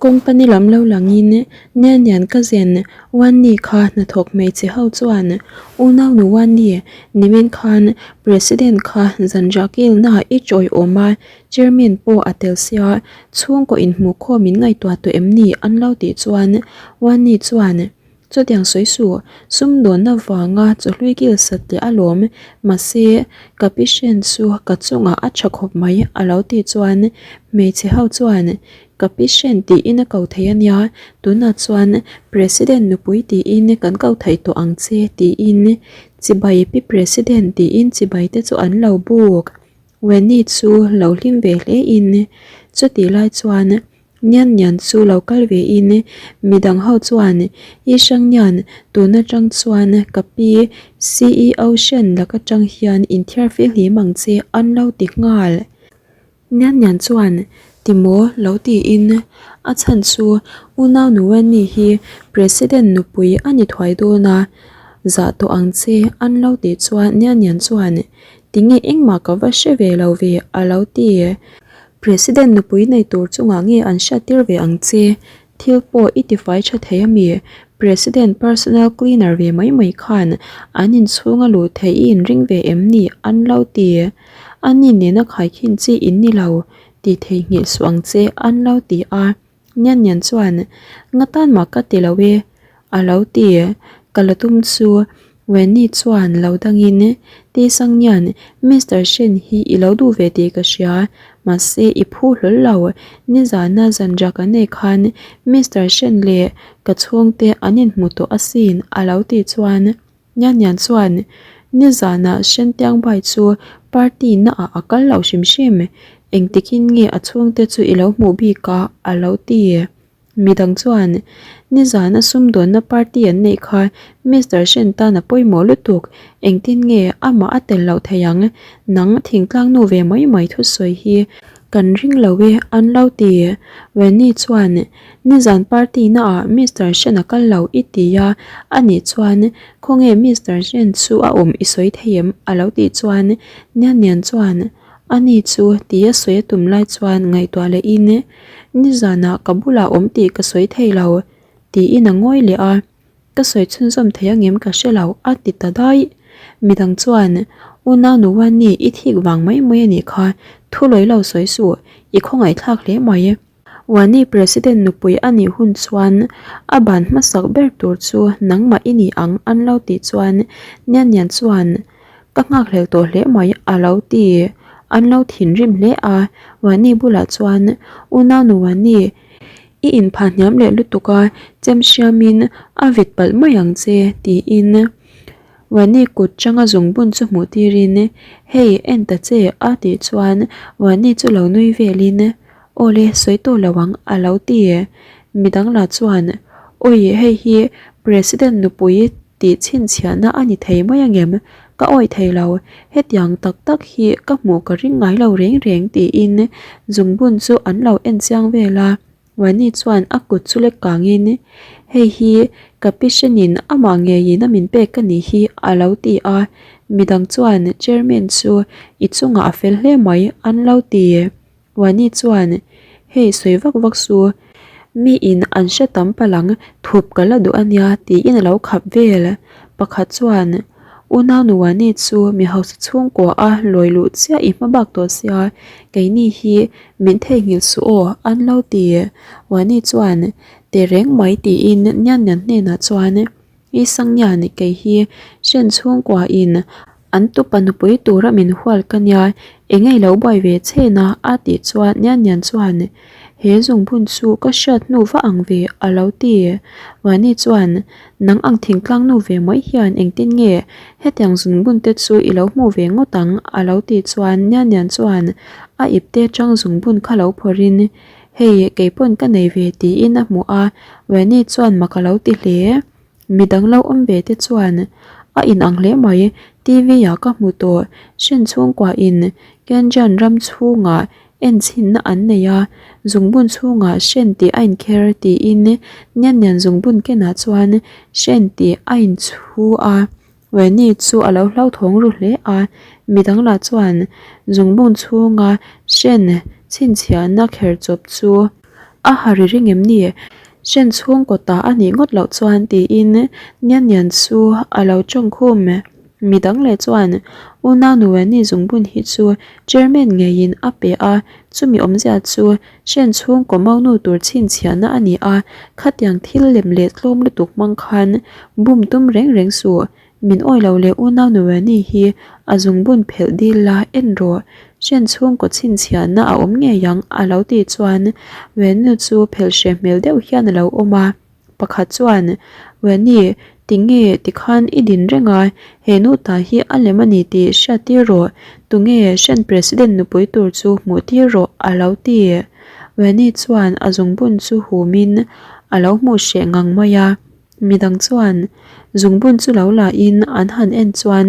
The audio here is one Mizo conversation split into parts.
Company lam lo langin Nian Nian cousin Wanni kha hnathawk hmeichhe ho chuan Unaunu Wanni nimin khan President kha zanriah kilnaah i tawiawm a, Chairman pawh a tel sia, chhungkaw inhmuhkhawm in ngaihtuah tawh em ni an lo tih chuan Wanni chuan Chutiang sawi suh, sumdawnna vanga chawhlui kil sat leh alawm, mahse ka pi hren chu ka chungah a tha khawp mai a lo tih chuan hmeichhe ho chuan ka pi hren tiin a ko thei a nia, tunah chuan President nupui tiin kan ko thei tawh ang che tiin chibai pi President tiin chibai te chu an lo buk. Wendy chu lo hlim ve hle in chutih lai chuan Nian Nian chu lo kal ve in midang ho chuan I hrang Nian tun atang chuan ka pi CEO Shen lak atang hian inthiar fil hlim ang che an lo ti nghal. Nian Nian chuan Timaw lo tiin a chhan chu unau nu Wendy hi President nupui a ni thuai dawn a, zah tawh ang che an lo tih chuan Nian Nian chuan Tinge engmah ka va hre ve lo ve a lo ti. President nupui nei tur chungah nge an hriat tir ve ang che? Thil pawh i tifai tha thei a mi? President personal cleaner ve mai mai khan an inchhung a luh theih i inring ve em ni? An lo ti. A ni nena khaikhin chi in ni lo ti theihnghilh suh ang che an lo ti a. Nian Nian chuan, Nga tan mah ka ti lo e, a lo ti. Ka la tum chu Wendy chuan lo dangin, Ti Sang Nian, Mister Shen hi i lo duh ve tih ka hria, mahse i phu hlawl lo. Nizana zanriah kan nei khan Mister Shen leh ka chhungte an inhmu tawh asin, a lo tih chuan Nian Nian chuan, Nizanah Shen Tiangbai chu party naah a kal lo hrim hrim, engtikin nge a chhungte chu i lo hmuh bik a? a lo ti. Midang chuan, Nizana sumdawnna party an neih kha Mister Shen tan a pawimawh lutuk, engtin nge amah a tel loh thei ang? Nang thingtlang nu ve mai mai thusawi hi Kan ring lo e, an lo ti. Wendy chuan, Nizan party naah Mister Shen a kal lo i ti a, anih chuan khawnge Mister Shen chu a awm i sawi thei em? a lo tih chuan Nian Nian chuan, Ani chu ti a sawi a tum lai chuan ngaihtuah lehin, Nizanah ka bulah awm tih ka sawi thei lo, tiin a ngawi leh a. Ka sawi chhunzawm thei angem ka hre lo a ti ta daih. Midang chuan, Unau nu Wani i thik vang mai mai a nih kha, thu lawi lo sawi suh, i khawngaihthlak hle mai. Wani President nupui a nih hun chuan a ban hmasak ber tur chu nangmah i ni ang an lo tih chuan Nian Nian chuan, Ka nghakhlel tawh hle mai a lo ti. An lo thinrim hle a, Wani bulah chuan, Unau nu Wani, I inphah hniam leh lutuk a, chem hriamin a vit palh mai ang che, tiin Wani kut changa zungbun chu hmuh tirin, Hei, en ta che, a tih chuan Wani chu lo nui velin, Awle, sawi tawh lo ang, a lo ti. Midang lah chuan, Awi, hei hi President nupui tih chhinchhiahna a ni thei mai angem? Ka awih thei lo, hetiang tak tak hi ka hmuh ka ring ngai lo reng reng tiin zungbun chu an lo en chiang vel a, Wani chuan a kut chu lek kangin hei hi ka pi hrenin amah ngeiin a min pek ka nih hi a lo ti a, midang chuan chairman chu i chungah a fel hle mai an lo ti. Wani chuan hei sawi vak vak su, mi in an hre tam palh ang, thup ka la duh a nia tiin a lo khap vel. Pakhat chuan Unaunu Wani chu mi hausa chhungkua a lawi luh chiah i hma bak tawh sia, keini hi min theihnghilh suh aw an lo ti. Wani chuan Tehreng mai tiin Nian Nian hnenah chuan I Sangnian kei hi hren chhungkua in an tupa nupui tura min hual ka nia, engei lo buai ve chen a a tih chuan Nian Nian chuan he zungbun chu ka hriat hnu va ang ve a lo ti. Vani chuan nang ang thingtlang nu ve mai hian engtin nge hetiang zungbun te chu i lo hmuh ve ngawt ang a lo tih chuan Nian Nian chuan a ipte tang zungbun kha lo phawrh in Hei, kei pawn ka nei ve tiin a hmuh a, Wendy chuan mak a lo ti hle. Midang lo awm ve te chuan a inang hle mai, TV ah ka hmu tawh, Shen chhungkua in Kenjan ram chhungah enchhinna an nei a, zungbun chhungah Shen tih a inkher tiin Nian Nian zungbun kenah chuan Shen tih a inchhu a. Wendy chu a lo hlauthawng ru hle a, midang lah chuan zungbun chhunga hren chhinchhiahna kher chawp chu A ha ri ring em ni? Hren chhungkaw ta a nih ngawt loh chuan tiin Nian Nian chu a lo tawng khum. Midang leh chuan Unau Nuweni zungbun hi chu Chairman ngeiin a pe a, chumi awmzia chu Hren chhungkaw maunu tur chhinchhiahna a ni a, khatiang thil lem leh tlawm lutuk hmang khan bum tum reng reng suh. Min awi lo leh unau Nuweni hi a zungbun phelh dil la en rawh. Hren chhungkaw chhinchhiahna a awm ngei ang a lo tih chuan Weni chu phelh hreh hmel deuh hian a lo awm a. Pakhat chuan, Weni, tinge tikhan i din reng a, he nu ta hi a lem a ni tih hriat tir rawh, tunge Hren President nupui tur chu hmuh tir rawh a lo ti. Weni chuan a zungbun chu humin a lo hmuh hreh ngang mai a. Midang chuan zungbun chu lo la in an han en chuan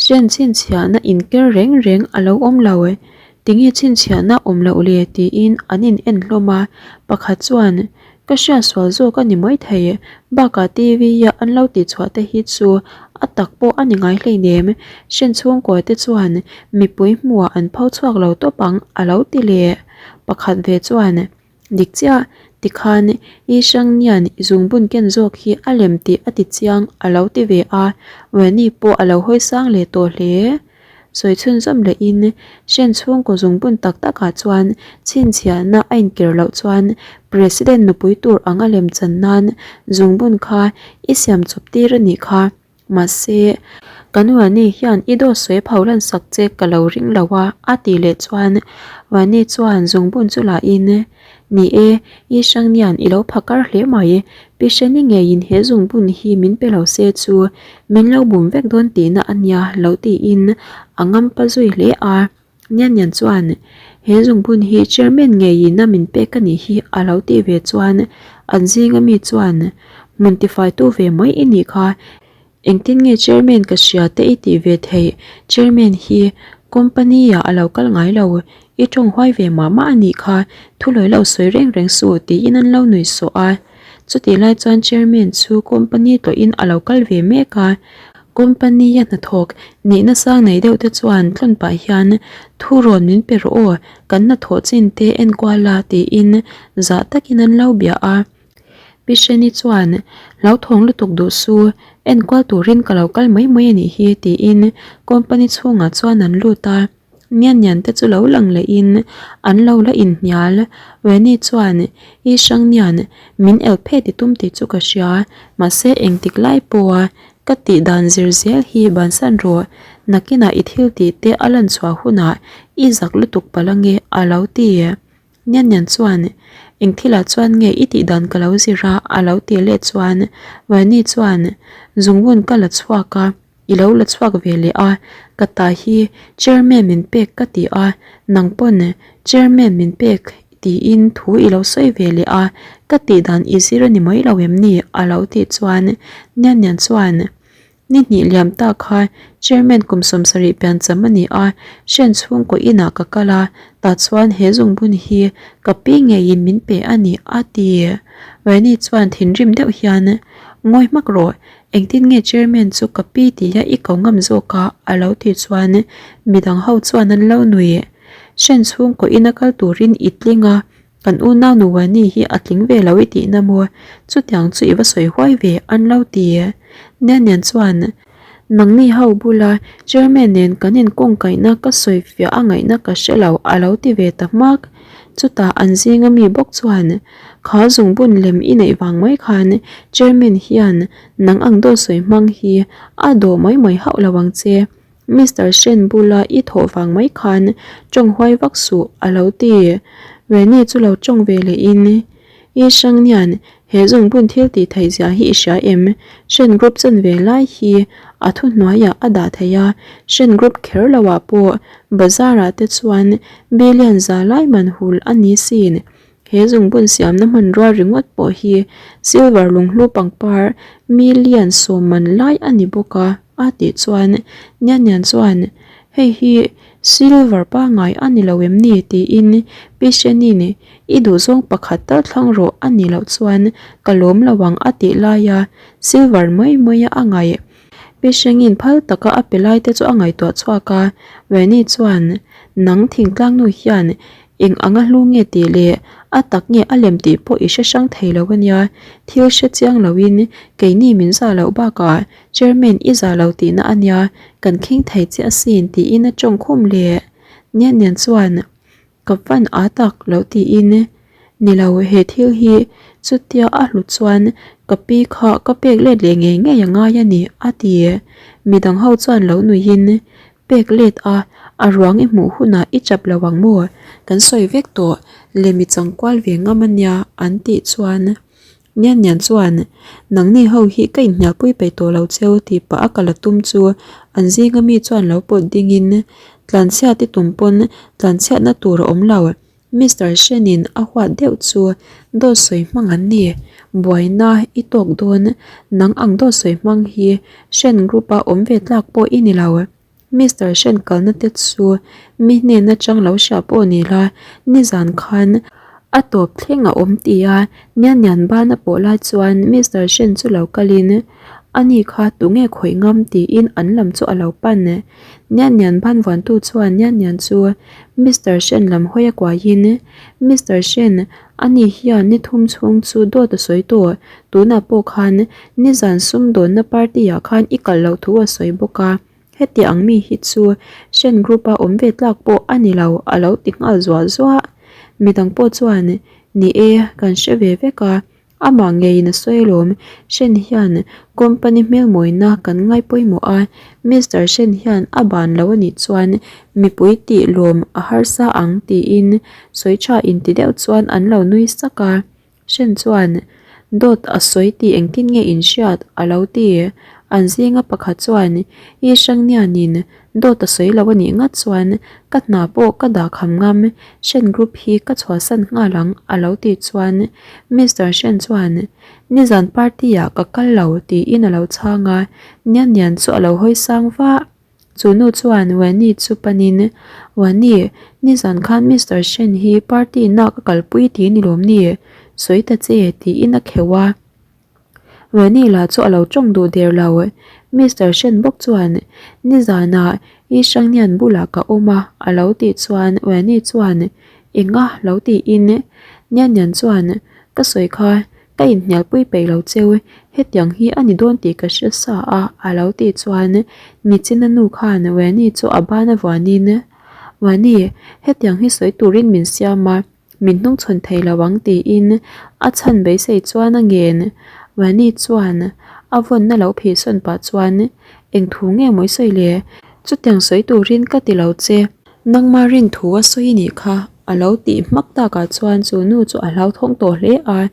hren chhinchhiahna inker reng reng a lo awm lo. Tinge chhinchhiahna awm loh le tiin an in en hlawm a, pakhat chuan ka hriat sual zawk a ni mai thei, bakah TV a an lo tihchhuah te hi chu a tak pawh a ni ngai hleinem, hren chhungkaw te chuan mipui hmuhah an pho chhuak lo tawp ang a lo ti leh. Pakhat ve chuan. Dik chiah, tikhan i Hrangnian i zungbun ken zawk hi a lem tih a ti chiang a lo ti ve a, Weni pawh a lo hawi sang leh tawh hle. Sawi chhunzawm lehin Hren chhungkaw zungbun tak takah chuan chhinchhiahna a inker loh chuan President nupui tur anga lem chan nan zungbun kha i siam chawp tir a nih kha. Mahse, kan Vani hian i dawt sawi pho lan sak che ka lo ring lo a, a tih leh chuan Vani chuan zungbun chu lah in, Ni e, i Hrangnian i lo phakar hle mai, Pi Hreni ngeiin he zungbun hi min pe lo se chu min lo bum vek dawn tihna a nia lo tiin a ngampa zui hle a. Nian Nian chuan, He zungbun hi chairman ngeiin a min pek a nih hi a lo tih ve chuan an zinga mi chuan, Hmun tifaitu ve mai i nih kha, engtin nge chairman ka hria te i tih ve theih, chairman hi company ah a lo kal ngai lo, i tawng huai ve mah mah a nih kha, thu lawi lo sawi reng reng suh tiin an lo nuih sawh a. Chutih lai chuan chairman chu company tlawhin a lo kal ve mek a. Company a hnathawk nihna sang nei deuh te chuan tlawn pah hian thu rawn min pe rawh aw, kan hnathawh chin te enkual a tiin zah takin an lo bia a. Pi Hreni chuan hlauthawng lutuk duh su, enkual turin ka lo kal mai mai a nih hi tiin company chhungah chuan an lut a. Nian nian te chu lo lang leh in an lo la inhnial. Weni chuan, I hrang nian, min el phet i tum tih chu ka hria, mahse engtik lai pawha ka tih dan zir zel hi bansan rawh, nakinah i thil tih te a lan chhuah hunah i zak lutuk palh ange a lo ti. Nian nian chuan, Eng thilah chuan nge i tih dan ka lo zir a a lo ti leh chuan Weni chuan, Zungbun ka la chhuak a. I lo la chhuak ve leh a, ka ta hi chairman min pek ka ti a, nang pawn chairman min pek tiin thu i lo sawi ve leh a, ka tih dan i zir a ni mai lo em ni? a lo tih chuan Nian Nian chuan Ni hnih liam ta kha chairman kum 70 piancham a ni a, hren chhungkaw inah ka kal a, tah chuan he zungbun hi ka pi ngeiin min pe a ni a ti. Rani chuan thinrim deuh hian Ngawi hmak rawh, Engtin nge chairman chu ka pi tia i ko ngam zawk a? a lo tih chuan midang ho chuan an lo nui. Hren chhungkaw ina kal turin i tling a, kan unau Nuwani hi a tling ve lo i tihna maw? Chutiang chu i va sawi huai ve an lo ti. Nian Nian chuan nangni ho bula chairman nen kan inkawngkaihna ka sawi fiah a ngaihna ka hre lo a lo ti ve ta hmak. Chutah an zinga mi bawk chuan Kha zungbun lem i neih vang mai khan Chairman hian nang ang dawt sawi hmang hi a dawh mai mai hauh lo ang che. Mister Shen bula i thawh vang mai khan tawng huai vak suh a lo ti. Reni chu lo tawng ve leh in I Hrangnian he zungbun thil tih theih zia hi i hria em? Shen group chanve lai hi a thuhnuaiah a dah thei a, Shen group kher lo ah pawh bazar ah te chuan billion za lai man hul a ni sin. He zungbun siamna hmanrua ringawt pawh hi silver lunghlu pangpar million 10 man lai a ni bawk a, a tih chuan Nian Nian chuan hei hi silver pangngai a ni lo em ni tiin Pi Sheni'n i duhzawng pakhat tal thlang rawh a nih loh chuan ka lawm lo ang a tih laia silver mai maia a ngaih Pi Shengin phal taka a pe lai te chu a ngaihtuah chhuak a, Reni chuan nang thingtlang nu hian. Eng anga hlu nge tih leh a tak nge a lem tih pawh i hre hrang thei lo a nia. Thil hre chiang loin keini min zah loh bakah Chairman i zah lo tihna a nia, kan khing thei che asin tiin a tawng khum leh. Nian Nian chuan Ka van a tak lo tiin Ni lo he thil hi chutia a hlut chuan ka pi kha ka pek let leh ngei ngei a ngai a ni a ti. Midang ho chuan lo nuihin pek let a, a ruang i hmuh hunah i chap lo ang maw? Kan sawi vek tawh lem i chang kual ve ngam a nia an tih chuan Nian Nian chuan nangni ho hi ka inhnialpui peih tawh lo cheu tih pah a kal a tum chu an zinga mi chuan lo pawt dingin tlanchhiat i tum pawn tlanchhiatna tur a awm lo. Mister Shen-in a huat deuh chu dawt sawi hmang an ni. Buaina i tawk dawn, nang ang dawt sawi hmang hi Shen group-a awm ve tlak pawh i ni lo. Mister Shen kalna te chu mi hnen atang lo hria pawh ni la, nizan khan a tawp thleng a awm ti a, Nian Nian ban a pawh lai chuan Mister Shen chu lo kalin ani kha tunge khawih ngam tiin an lam chu a lo pan. Nian Nian ban vuantu chuan Nian Nian chu Mister Shen lam hawi a kuaiin, Mister Shen, ani hian ni thum chhung chu dawt a sawi tawh, tunah pawh khan nizan sumdawnna party ah khan i kalh loh thu a sawi bawk a, heti ang mi hi chu Shen group a awm ve tlak pawh a ni lo a lo ti nghal zuah zuah. Midang pawh chuan, Ni e, kan hre ve vek a, Amah ngeiin a sawi alawm, Shen hian company hmelmawina kan ngai pawimawh a, Mister Shen hian a ban lo a nih chuan mipui tih lawm a harsa ang tiin sawi tha inti deuh chuan an lo nui sak a. Shen chuan dawt a sawi tih engtin nge inhriat a lo ti. An zinga pakhat chuan I Hrangnianin Dawt a sawi lo a nih ngat chuan ka hna pawh ka dah kham ngam, Shen Group hi ka chhuahsan nghal ang a lo tih chuan Mister Shen chuan nizan party ah ka kal lo tiin a lo chhang a, Nian Nian chu a lo hawi sang vah. Chu nu chuan Wenny chu panin Wenny, nizan khan Mister Shen hi party na ka kalpui ti ni lawm ni? Sawi ta che tiin a kheuh a. Rani lah chu a lo tawng duh der lo. Mister Shen bawk chuan, Nizanah i Hrangnian bulah ka awm a, a lo tih chuan Rani chuan, Enga lo tiin Nian Nian chuan, Ka sawi kha ka inhnialpui peih lo cheu, hetiang hi a ni dawn tih ka hre sa a, a lo tih chuan Nichina nu khan Rani chu a ban a vuanin, Rani, hetiang hi sawi turin min siam a, Min hnungchhawn thei lo ang tiin a chhan beisei chuan a ngen. Rani chuan a vawnna lo phihsawn pah chuan, Eng thu nge mawi sawi le? Chutiang sawi turin ka ti lo che. Nangma rin thu a sawi nih kha a lo tih hmak takah chuan chu nu chu a hlauthawng tawh hle a.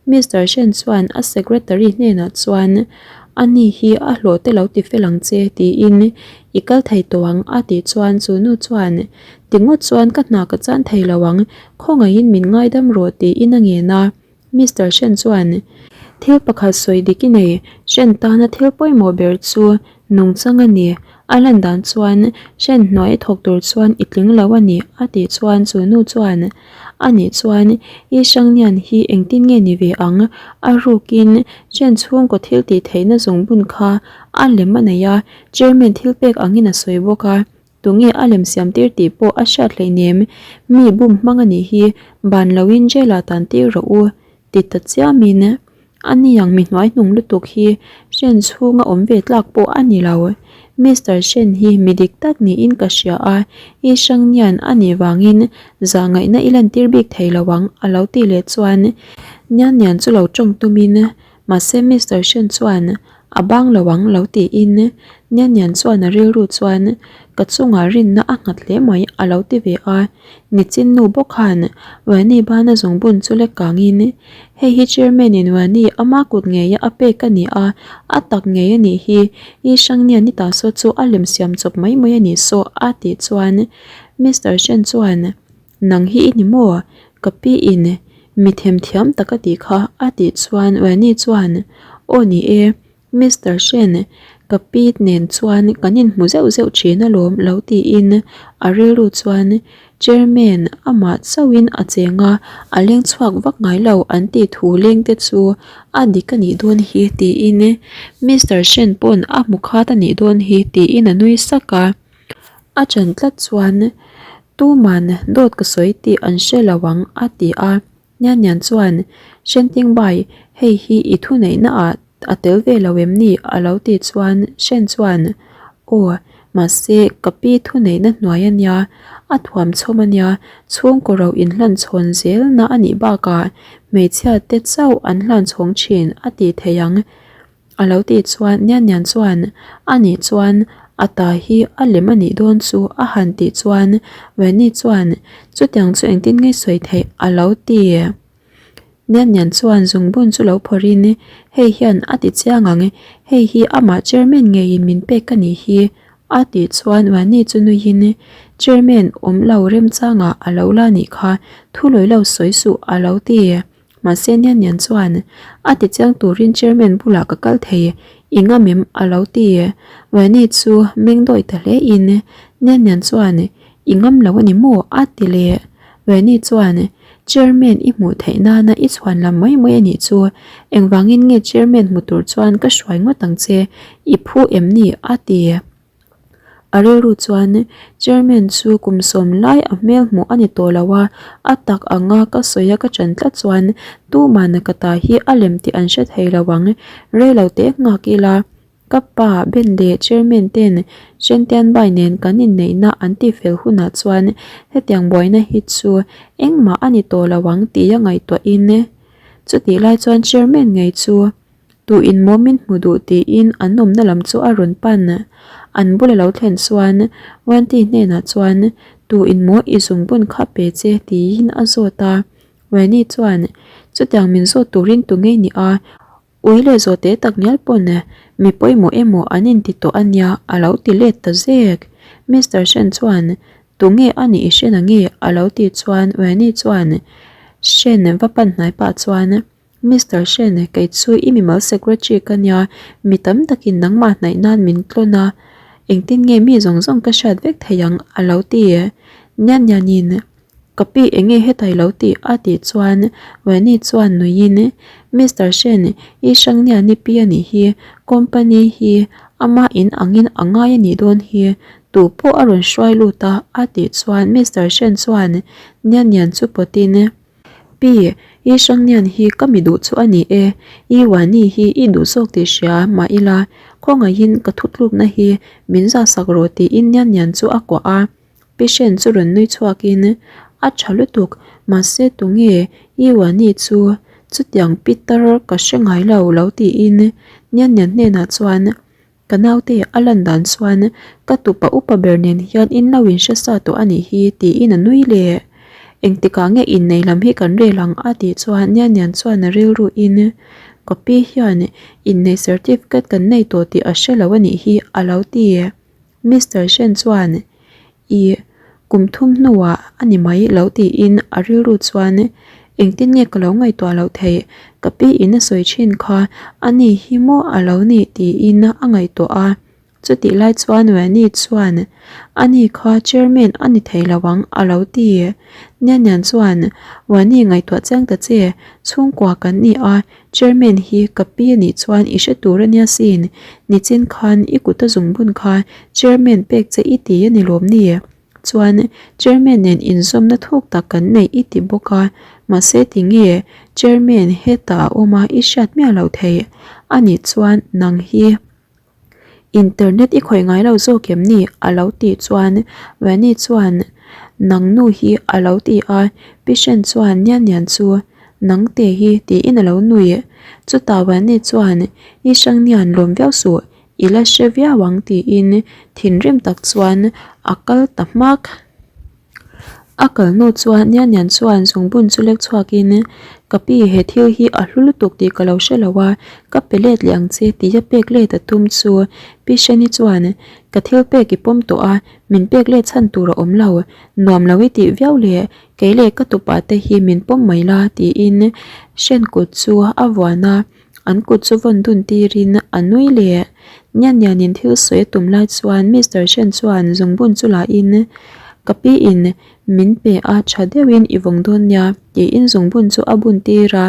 Mister Shen chuan a secretary hnenah chuan, Ani hi a hlawh te lo ti fel ang che tiin i kal thei tawh ang a tih chuan chu nu chuan, Tingawt chuan ka hna ka chan thei lo ang, khawngaihin min ngaidam rawh tiin a ngen a. Mister Shen chuan, Thil pakhat sawi dik i nei, Shen tana thil pawimawh ber chu nungchang a ni. A lan dan chuan Shen hnuai thawk tur chuan i tling lo a ni a tih chuan chu nu chuan, A nih chuan i Hrangnian hi engtin nge ni ve ang? A rukin Shen chhungkaw thil tih theihna zungbun kha a lem a nei a, Chairman thil pek angin a sawi bawk a. Tunge a lem siam tir tih pawh a hriat hleinem, mi bum hmang a nih hi, ban loin jail ah tan tir rawh u, ti ta chiamin a niang mi hnuai hnung lutuk hi Shen chhunga awm ve tlak pawh a ni lo. Mister Shen hi mi dik tak niin ka hria a, i Hrangnian a nih vangin zahngaihna i lantir bik thei lo ang a lo tih leh chuan Nian Nian chu lo tawng tumin Mahse Mister Shen chuan a bang lo ang lo tiin Nian Nian chuan a rilru chuan ka chungah rinna a nghat hle mai a lo ti ve a. Nichin nu bawk khan Wani bana zungbun chu lek kangin hei hi Chairman in Wani ama kut ngeia a pek a ni a, a tak ngei a nih hi, i hrang Nian i ta saw chu a lem siam chawp mai mai a nih saw a tih chuan Mister Shen chuan Nang hi i ni maw? Ka pi in mi themthiam tak a tih kha a tih chuan Rani chuan Aw ni e, Mister Shen, ka pi nen chuan kan inhmu zeuh zeuh thin alawm lo tiin a rilru chuan Chairman amah chauhin a cheng a, a leng chhuak vak ngai lo an tih thu leng te chu a dik a nih dawn hi tiin Mister Shen pawn a hmu khat a nih dawn hi tiin a nui sak a. A ṭan tlat chuan. Tuman dawt ka sawi tih an hre lo ang a ti a. Nian Nian chuan, Shenting Bai, hei hi i thuneihna ah a tel ve lo em ni? a lo tih chuan Shen chuan, Aw, mahse ka pi thuneihna hnuai a nia, a thuam chhawm a nia, chhungkaw ro inhlanchhawn zelna a nih bakah hmeichhia te chauh an hlanchhawng thin a tih theih ang. A lo tih chuan Nian Nian chuan, A nih chuan a ta hi a lem a nih dawn chu a han tih chuan Wendy chuan, Chutiang chu engtin nge sawi theih? a lo ti. Nian Nian chuan zungbun chu lo phawrhin, Hei hian a ti chiang ang, hei hi amah chairman ngeiin min pek ka nih hi a tih chuan Wendy chu nuiin, Chairman awm lo remchangah a lo la nih kha, thu lawi lo sawi suh a lo ti. Mahse Nian Nian chuan, A ti chiang turin chairman bulah ka kal thei, i ngam em? a lo ti. Vani chu meng dawi ta hle in, Nian Nian chuan, I ngam lo a ni maw? a ti leh. Vani chuan, Chairman i hmuh theih nana i chhuan lam mai mai a nih chu, engvangin nge chairman hmu tur chuan ka hruai ngawt ang che, i phu em ni? a ti. A rilru chuan chairman chu kum sawm lai a hmel hmuh a ni tawh lo a, a tak anga ka sawi a ka ṭan tlat chuan tumah ka ta hi a lem tih an hre thei lo ang, rei lo teh nghak ila ka pa Ben leh chairman ten Sentianbai nen kan inneihna an tihfel hunah chuan hetiang buaina hi chu engmah a ni tawh lo ang tih a ngaihtuahin chutih lai chuan chairman ngei chu Tu in maw min hmu duh tiin an awmna lam chu a rawn pan. An bula lo thlen chuan Wendy hnenah chuan Tu in maw i zungbun kha pe che tiin a zawt a. Wendy chuan Chutiang min zawt turin tu ngei ni a, ui leh zawh te tak ngial pawn mi pawimawh emaw an inti tawh a nia a lo ti let ta zek. Mister Shen chuan Tu nge a nih i hre na nge a lo tih chuan Wendy chuan Shen va pan hnai pah chuan Mister Shen, kei chu i mimal secretary ka nia, mi tam takin nangmah hnaih nan min tlawn a, engtin nge mi zawng zawng ka hriat vek thei ang a lo ti. Nian nianin, Ka pi enge hetai lo tih a tih chuan Wenny chuan nuiin, Mister Shen, i hrang nian i pi a nih hi, company hi ama in angin a ngai a nih dawn hi, tu pawh a rawn hruai lut a a tih chuan Mister Shen chuan nian nian chu pawtin, Pi, i Hrangnian hi ka mi duh chu a ni e, i Wani hi i duh zawk tih hria mah ila, khawngaihin ka thutlukna hi min zahsak rawh tiin Nian Nian chu a kuah a. Pi Shen chu rawn nui chhuakin, A tha lutuk, mahse tunge i Wani chu chutiang pitar ka hre ngai lo lo tiin Nian Nian hnenah chuan Ka naute a lan dan chuan ka tupa upa ber nen hian in lo in hre sa tawh a nih hi tiin a nui leh. Engtikah nge innei lam hi kan rel ang a tih chuan Nian Nian chuan a rilru in ka pi hian innei certificate kan nei tawh tih a hre lo a nih hi a lo ti. Mister Shen chuan Ih, kum thum hnuah a ni mai lo tiin a rilru chuan engtin nge ka lo ngaihtuah loh theih, ka pi in a sawi thin kha a ni hi maw a lo nih tiin a ngaihtuah a. Chutih lai chuan Wendy chuan a ni kha chairman a ni thei lo ang a lo ti. Nian Nian chuan Wendy ngaihtuah chiang ta che, chhungkua kan ni a, Chairman hi ka pi a nih chuan i hre tur a nia sin, nichin khan i kut a zungbun kha Chairman pek che i ti a ni lawm ni? Chuan Chairman nen inzawmna thuk tak kan neih i ti bawk a, mahse tinge Chairman hetah a awm a i hriat miah loh theih a nih chuan nang hi Internet i khawih ngai lo zawk em ni? a lo tih chuan Vani chuan Nang nu hi a lo ti a, Pi Shen chuan Nian Nian chu Nang te hi tiin a lo nui. Chutah Vani chuan I hrang nian lawm viau suh, i la hre viau ang tiin thinrim tak chuan a kal ta hmak. A kal hnu chuan Nian Nian chuan zungbun chu lek chhuakin Ka pi he thil hi a hlu lutuk tih ka lo hre lo a, ka pe let leh ang che tia pek let a tum chu Pi Shani chuan Ka thil pek i pawm tawh a, min pek let chhan tur a awm lo, nuam lo i tih viau leh kei leh ka tupa te hi min pawm mai la tiin Shen kut chu a vuan a. An kut chu vawn dun tirin a nui leh. Nian nianin thil sawi a tum lai chuan Mister Shen chuan zungbun chu lahin Ka pi in min pe a tha deuhin i vawng dawn nia tiin zungbun chu a bun tir a.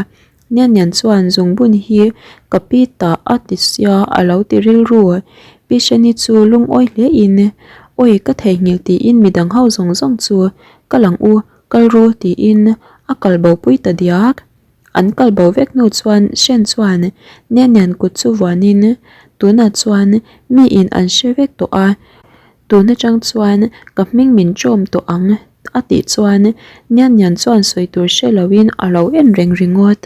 Nian nian chuan zungbun hi ka pi tah a ti sia a lo ti rilru. Pi Sheni chu lungawi hle in. Awi ka theihnghilh tiin midang ho zawng zawng chu Kal ang u, kal ru tiin a kal bo pui ta diak. An kal bo vek hnu chuan Shen chuan Nian Nian kut chu vuanin tunah chuan miin an hre vek tawh a, tun atang chuan ka hming min ṭawm tawh ang a tih chuan Nian Nian chuan sawi tur hre loin a lo en reng ringawt.